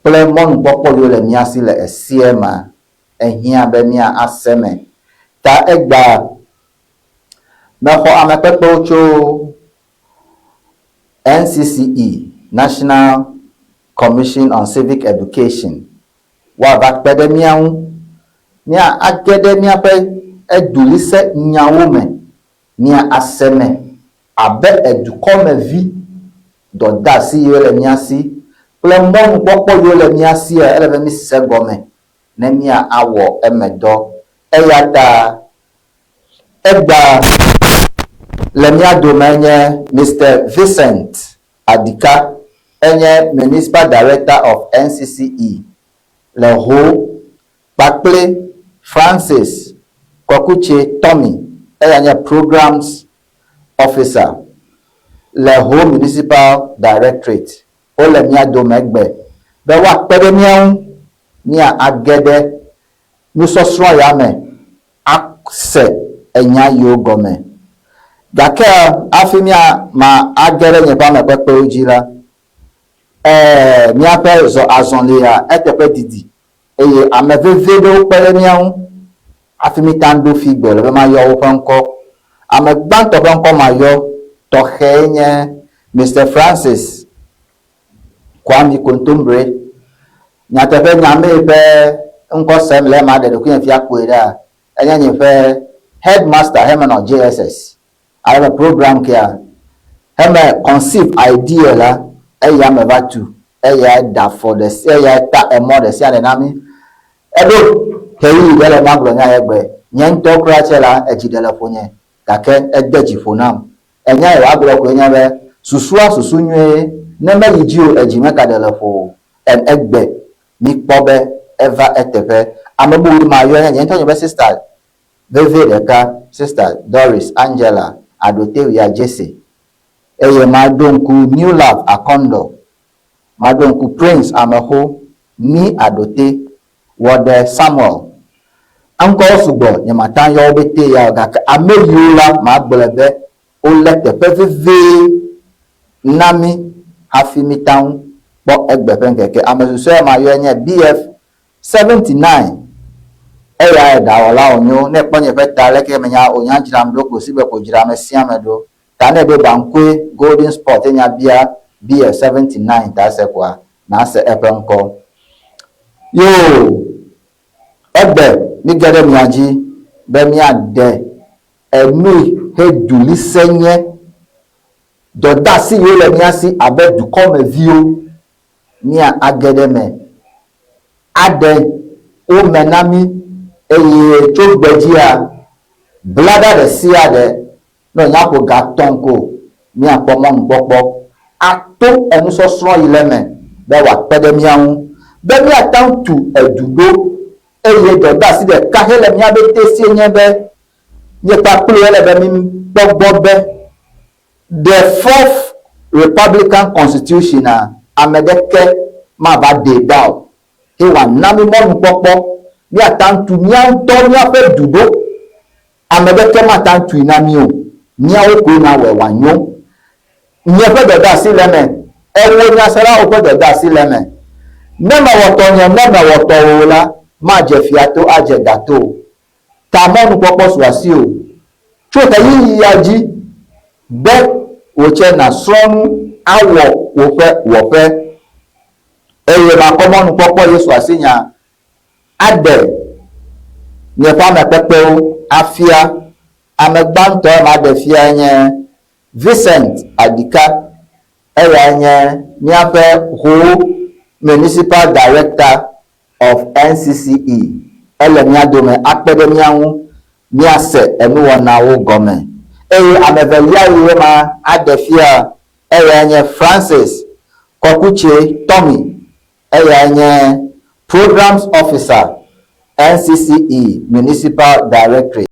kple mɔnukpɔkpɔ yiwo le mía si le eseɛ mea, ehiã be mía ase eme. Ta egbea, mexɔ amekpekpewo tso NCCE, National Commission on Civic Education, woava kpe ɖe mía ŋu mía age ɖe míaƒe edulise nyawo me, mía ase eme abe edukɔmevi dɔdeasi yiwo le mía si kple mɔnukpɔkpɔ yiwo le mía sia, ele be míse gɔme ne mía awɔ eme dɔ. Eya ta egbea le mía dome nye Mister Vincent Adika, enye Municipal Director of NCCE le Ho kpakple Francis Kɔkutse Tommy, eya nye Programs Officer le Ho Municipal Directorate. Wole mía dome egbe be woakpe ɖe mía ŋu mía age ɖe nusɔsrɔ̃ ya me ase enya yiwo gɔme. Gake hafi mía ma age ɖe nye ƒe amekpekpewo dzi la, e, míaƒe zɔ azɔlia eteƒe didi eye ame vevi ɖewo kpe ɖe mía ŋu hafi míta ŋu ɖo fi gbe le be mayɔ woƒe ŋkɔ. Ame gbãtɔ ƒe ŋkɔ mayɔ tɔxɛe nye Mister Francis Kwame Kontombre. Nyateƒe nya mee ƒe ŋkɔ sem le ema ɖe ɖokuinye fia kpɔe ɖa. Enye nye ƒe headmaster hemenɔ JSS. Ale be program kea heme conceive idea la eya me va tu eyae da afɔ ɖe eyae ta emɔ ɖe sia ɖe na mí. Eɖo ɣeyiɣi ɖe le magblɔ nya ya gbe. Nye ŋutɔ kura tsɛ la edzi ɖe le ƒonye gake ede dzi ƒo nam. Enya yi wòagblɔ koe nye be, Susua susu nyuie, ne meyi dzi o edzi meka ɖe le ƒo o. And egbe mikpɔ be eva eteƒe. Ame bubu mayɔe nye nye ŋutɔ nye be sista veve ɖeka, Sista Doris Angela Adotewia Jesse. Eye maɖo ŋku New Love Akɔndɔ, maɖo ŋku Prince Amexo, Mi Adote, Wɔɖe Samuel. Eŋkɔwo sugbɔ, nyemate ŋu ayɔ wo petee ya o, gake ame yiwo la, magblɔe be wolé teƒe vevie na mí hafi míte ŋu kpɔ egbe ƒe ŋkeke. Ame susɔe mayɔe nye BF 79. Eyae ɖawɔla wònyo. Ne èkpɔ nye ƒe ta leke menya wònya dzram ɖo ko sigbe ko dzra ame sia ame ɖo. Ta ne èɖo baŋkue Golden Spot enya bia BF 79 ta se koa, nàse eƒe ŋkɔ. Yoo! Egbe míge ɖe mia dzi be míaɖe enui hedu lise nye dɔdeasi yiwo le mía si abe dukɔmeviwo mía age ɖe eme aɖe wo me na mí eye tso gbe dzia, blaɖa ɖe sia ɖe ne wònya ƒo ga tɔ̃ ko míakpɔ mɔnukpɔkpɔ ato enusɔsrɔ̃ yi le eme be wòakpe ɖe mía ŋu be míate ŋu tu edu ɖo. Eye dɔdeasi ɖeka hele mía ƒete sie nye be, nye kpakpli ele be míkpɔ gbɔ be The Fourth Republican Constitution-a, ame ɖeke mava ɖee ɖa o, eye wòana mí mɔnukpɔkpɔ míate ŋu tu mía ŋutɔ míaƒe du ɖo. Ame ɖeke mate ŋu tui na mí o, míawo koe nawɔe wòanyo. Nye ƒe dɔdeasi le eme, ewò nyaselawo ƒe dɔdeasi le eme. Ne mewɔ tɔnye, ne mewɔ tɔwò o la, madze fia to adze ga to o. Ta mɔnukpɔkpɔ su asiwò tso ɣeyiɣia dzi be wò tsɛ nàsrɔ̃ nu awɔ woƒe wɔƒe. Eye makɔ mɔnukpɔkpɔ Yesu asinya aɖe nye ƒe amekpekpewo afia. Ame gbãtɔ maɖe fiae nye Vincent Adika, eyae nye míaƒe Ho Municipal Director of NCCE. Ele mía dome akpe ɖe mía ŋu míase enuwɔnawo gɔme. Eye ame evelia yi ma aɖe fia, eyae nye Francis Kɔkutse Tommy, Eyae nye Programs Officer, NCCE Municipal Directorate.